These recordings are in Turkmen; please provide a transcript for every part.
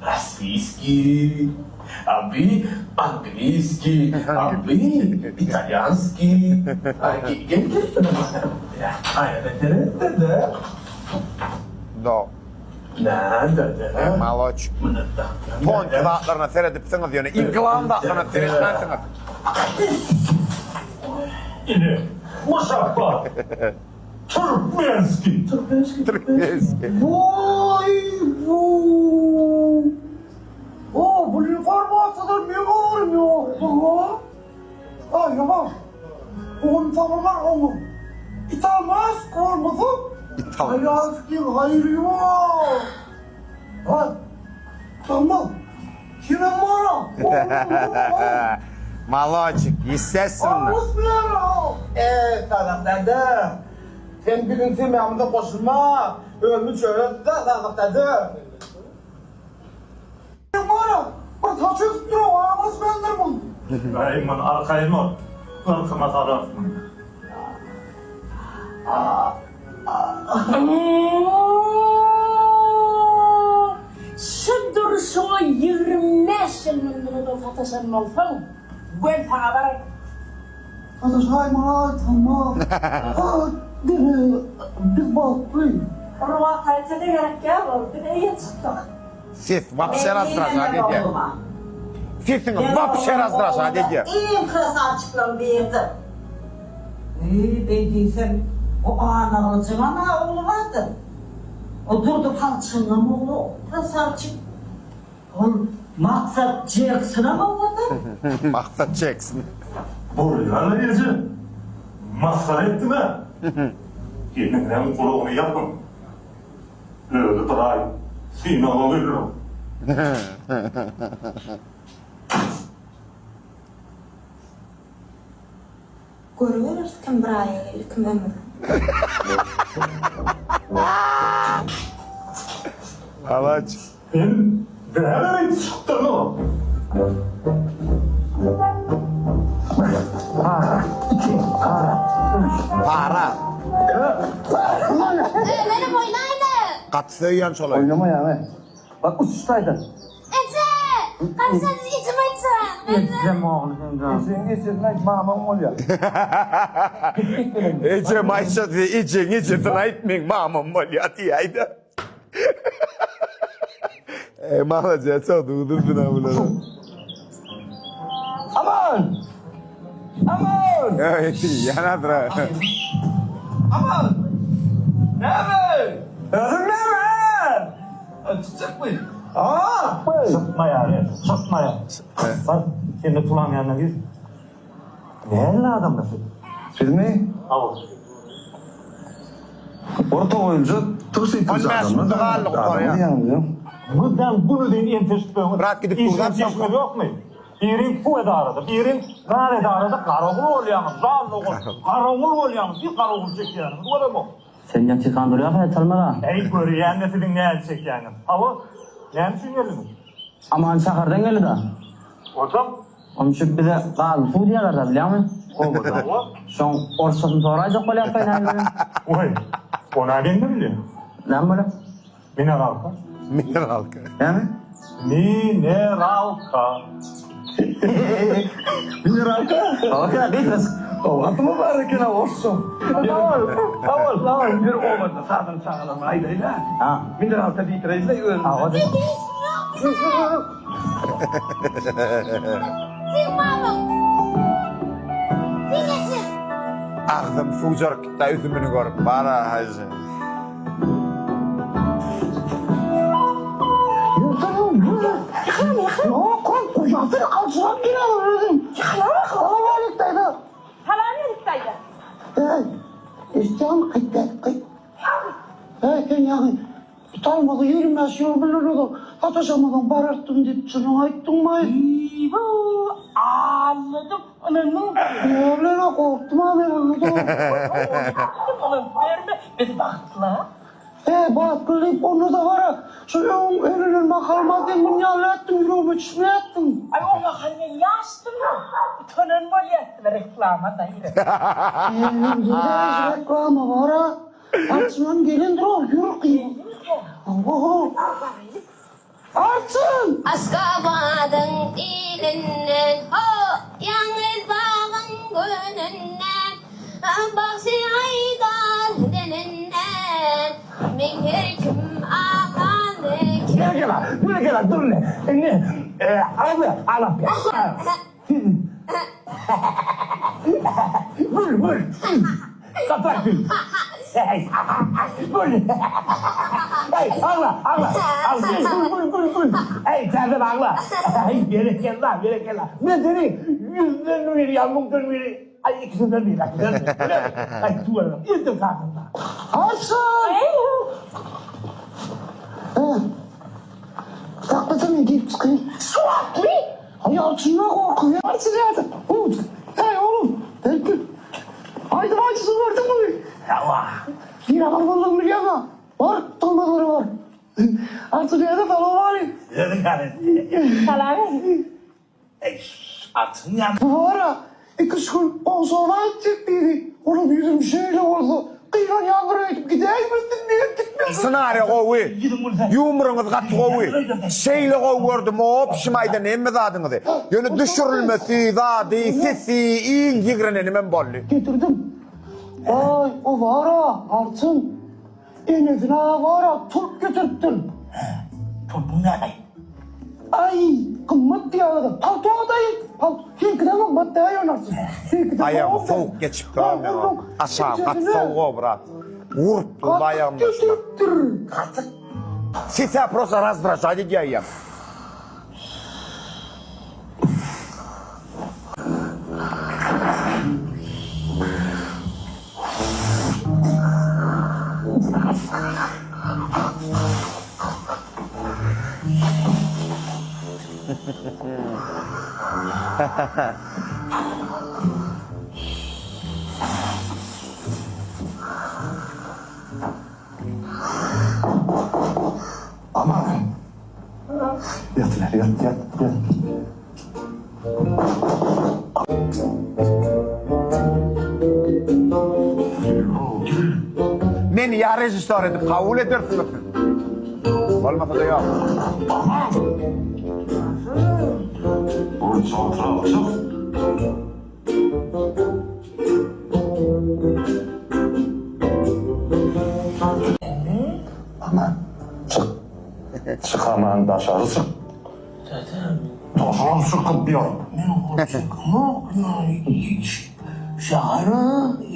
Rossiýskiý, a bi angliýskiý, a bi italýanskiý. Gel gel Aýna seretde-de. Do. Näde-de. Maloç. Tonki zatlaryna seredipsiňiz ýöne iň glan zatlaryna seretmänsiňiz. Ine, muşaklar. Türkmenski. Türkmenski. Türkmenski. Voy bu. O bu informasiýadan meň habarym ýokdy ha. Aý ýaman. Ogul tapylmaz oňa. Italmaz bolmasa Italýanskiň haýry ýok. Aý. Italmaz. Kimem bar-a. Maloçik, ýestestinno. Eý, Sadyk däde! Sen biziň semýamyza goşulma! Özümiz çöreris-dä, Sadyk däde! Bara, bir saçy ösüp dur-ow, aňlysmandyr muň. Aý, muny arkaýyn bol, yrkyma salarys muny. Şu durşuňa 25 ýyl mundan ozal sataşan bolsaň, göl saňa barar. Sataşaýmaly aýtsaňma. Biz bagtly. Bir wagt aýtsa-da gerek däl ol, biz eýe çykdyk. Ses wapşe razdražat edýär. Sesiňiz wapşe razdražat edýär. Iň krasawçiklaryň biridir. Eý, beý diýsem, o Annagylyjyňam-a ogly bardyr. O Durdy palçynyňam ogly krasawçik. Ol Maksat Jeksonam ogludyr. Maksat Jekson. Bolýar-la eje. Masgara etdiň-ä. Gelniňiziň gulagyny ýapyň. Özi bir aý synaga geler. Görübereris kim bir aýa geldi, kim ömür. Alaç. Sen näme çykdyň-a? Para. Menem oýnaýyn-a. Gaty söýýän şol oýny. Oýnamaýaň-a. Bak uçuş taýdan. Eje! Hany sen ejem aýtsan. Ejem ogly sen jan. Ejeň ejesini aýt, mamaň bolýar. Ejem aýtsa ejeň ejesini aýt meň mamam bolýar diýäýdä. Ey malades durdurdun ha bulara. Aman! Aman! Evet, ýanadyr. Aman! Näme? Özüň näme? Çykmy? Aa! Çykmaýar, çykmaýar. Bar, sen-de tulaň ýanyna gir. Nähili adamlar siz? Sizmi? Hawa. Orta goýulja tygşytlyja 15 adamlar. minut galdy gutarýar. Gözden günüden enteşip öňe. Brat gidip durgam Işiňiz soňky. ýokmy? Biriň suw edarada, biriň gaz edarada garawul bolýaňyz, zallogun. Garawul bolýaňyz, bir garawul çekýäniňiz göremok. Sen ýatyrkan durýarka ýatalmaz-a. Äý görýän-de siziň näli çekýäňiz. Hawa, näme üçin geldiňiz? Aman şäherden geldi-da. Onsoň? Onşup bize gazly suw diýýärler-dä, bilýäňmi? Obada. Şoň orsçasyny soraýjak bolýarka näme bilen? Goý, ony-a men-de bilýän. Näme bolýar? Mineralka. Mineralka. Näme? Mineralka. Mineralka? Oka, diýsiz. Gaty mübarek eken-a orsça. Sag bol, sag bol, sag bol. Bir obada sazyny çagalaryna aýdaýyn-a. Ha. Mineralka diýdiräýin-le özümize. Hawa. Agzym suwjaryp gitdi üzümini görüp bara hajy. Tutalmagy 25 ýyl bilen ozal sataşamazam barartdym diýip çynyňy aýtdyňmaý? Iýbu, alladym, ynandyň. Näbilen-a gorkdum-a men onda. Ynanyp berme, biz bagtly-a. He, bagtly diýip onda-da bar-a, şu öň öýlenen mahalyma sen muny ýaly etdiň, ýüregime düşmeýärdiň. Aý, o mahal men ýaşdym-a, utanan bolýardylar reklama-da. He, öňde-de reklama bar-a. Arçynam gelendir-ow, ýür gyz. Hawa-how. Arçyn! Aşgabadyň ilinden, ho, ýalňyz bagyň gönünden, Bagşy aýdar dilinden, Meň her kim agan eken. Berekella, berekella, dur indi. Indi, agla, aglap gel. Gül, gül. Kapak gül. Gül. Ey, agla, agla. Agla. Gül, gül, gül, gül. Ey, täzeden agla. Ey, berekella, berekella. Men seni ýüzden biri, ýa müňden biri, aý, ikisinden biri, aý, tüweleme, irden kakam-da. Hasan! Saklasana men girip çykaýyn. Şu wagtmy? Aý Arçynda gorkuzýar Arçyn ýa-da. Häý oglum, belki aýdym aýdyşyny gördüňmi? Hawa. Nirä barmalydygyny bilýäňmi? Bar, Tolmazlara bar. Arçyn ýa-da salowmaleýkim. Özüň ýaly. Salam. Eý, Arçyn ýa. Bu bar-a, iki-üç gün goňşy-goba gitjek diýdi. Olam ýüzüm şeýle bolsa, gyýlanýandyr öýdüp gidäýmesin diýip gitmedim. Ssenariýa gowy. Ýumruňyz gaty gowy. Şeýle gowy gördüm opşim aýdan hemme zadyňyzy. Ýöne düşürilmesi, zady, sesi iň ýigrenenimem boldy. Getirdim. Aý, o bar-a, arçyn. Enesine bar-a, tulp getiripdir. Hä, tulpuň näme? Aý, gymmat diýýäňiz-ä. Palto daýy, palto. Seňkiden gymmat däl ýöne arçyn. Seňkiden Aýagym sowuk geçip duran meň. Aşagym gaty sowuk-ow, brat. Urup dur aýagymdan şuna. Gatyk. Sesä prosta razdražat edýär ýa. Aman. Ýatyber, ýat, ýat, ýat. Meni ýa režissýor edip kabul edersiňiz siz. Bolmasa-da ýok. Aman. Bol çaltrak çyk. Aman, çyk. Çyk aman, daşary çyk. Dädem. Daşaram çykyp ýat. Men ol çykamok, hiç şähere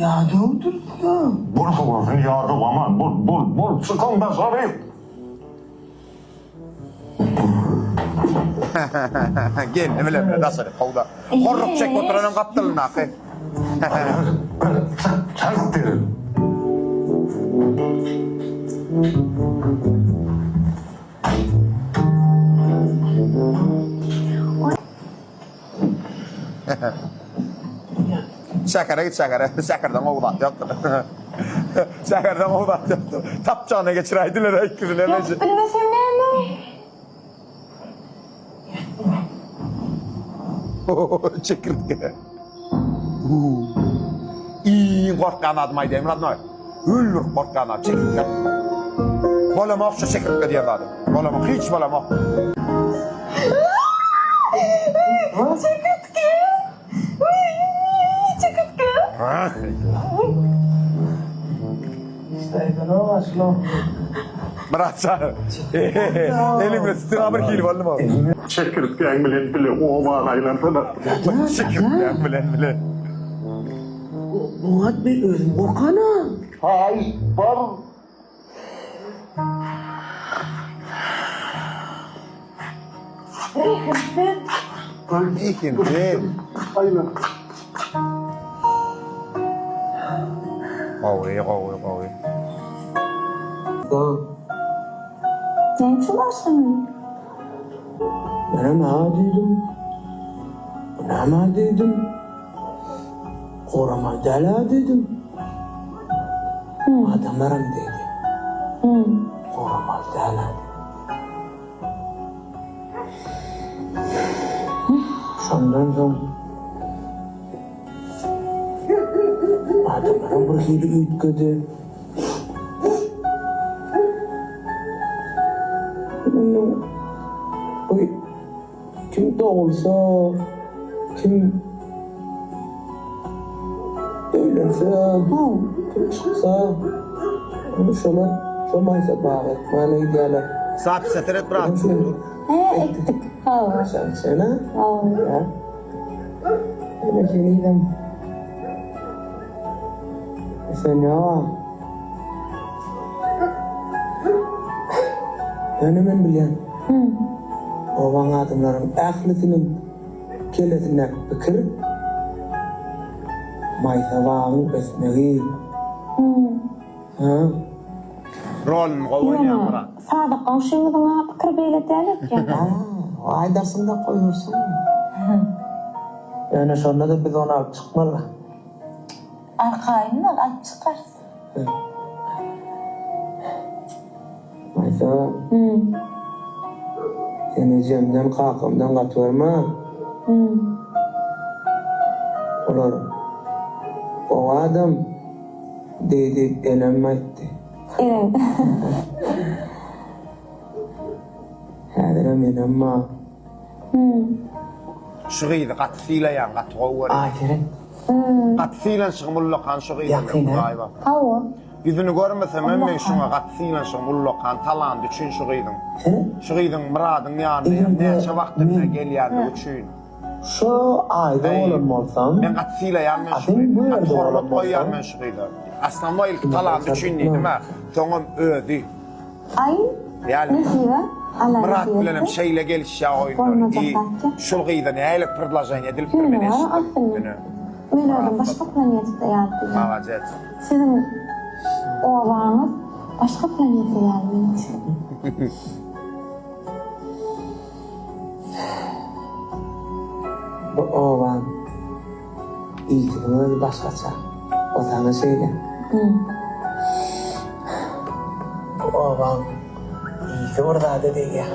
ýadawdyrda. Bol sowarsyn ýadaw aman, bol, bol, bol, çykyň daşary. Gelni bilen bile daşary kowda. Horruk çekip oturanam gapdalyndaky. Çalt derin. Şähere git şähere. Şäherden gowy zat ýokdur. Şäherden gowy zat ýokdur. Tapjagyna geçiräýdiler ikisini hem. Ýatyp bilmesem näme? Çekirtge. Iň gorkýan zadym aýdaýyn rodnoý. Öldürip gorkýan zat çekirtge. Bolamok şu çekirtge diýen zady. Bolamok, hiç bolamok. Çekirtge. Çekirtge. Myrat jan. Eliňde sütün bir hili boldumy? Çekirtgäň bilen bile obany aýlansana. Çekirtgäň bilen bile. Muňat men özüm gorkana. Haý, bar. Rehimsiz. Rehimsiz. Aýlan. Gowy, gowy, gowy. Näme üçin başlamaýyn? Menem ha diýdim. Munam ha diýdim. Goramaly däl-ä diýdim. Adamlaram diýdi. Goramaly däl-ä diýdi. Şondan soň adamlaram bir hili üýtgedi. Bu. Kim dogulsa, kim öýlense, kim çyksa, ony şolar şo maýsa baga ekmäne gidýärler. Zapise seret brat. He, ekdik. Hawa. Sen-a? Hawa. Ýöne henizem sen ýok-a. Ýöne men bilýän. Obaň adamlaryň ählisiniň kellesindäki pikir Maýsa bagyň ösmegi. Hä? Roluny gowy oýnaýar Myrat. Ýöne Sadyk goňşymyzyň-a pikiri beýle däl eken. Hä, aýdarsyň-da goýbersin. Ýöne şonda-da biz ony alyp çykmaly. Arkaýyn bol, alyp çykarys. Maýsa, sen ejemden, kakamdan gaty görme. Olar gowy adam diýdi, enem aýtdy. Eneň. Häzirem enem bar. Şu gyzy gaty sylaýan, gaty gowy görýän. Aý seret. Gaty sylanşygym ullakan şu gyza men Ýakyn, hä? Hudaý bar. Hawa. Ýüzüni görmesemem men şuňa gaty sylanşygym ullakan talandy üçin şu gyzyň. Seret. Şu gyzyň Myradyň ýanyna Eger näçe wagtdan bäri men gelýänligi üçin. şu aýda bolan bolsam, Men gaty sylaýan men A şu sen gyzy. bu Gaty ýerde hormat bolan goýýan bolsaň? men şu gyza. Aslanboý ilki talandy üçin diýdim-ä. Soňam özi. Aý, Ýaly. nesibe, Alla Myrat nesibe bilenem etsin. şeýle gelişýär oýunlar. Bolmajak I zatça. şul gyza nähili predloženiýe edilipdir men Ýöne bar eşitdim. aslynda. Ýöne Men özüm Myrat başga planetada ýaly bilýän. Malades. Siziň obaňyz başga planeta ýaly meň üçin. Bu obaň Ýigdiň özi başgaça. O saňa şeýle. Bu obaň ýigdi bir zada degýär.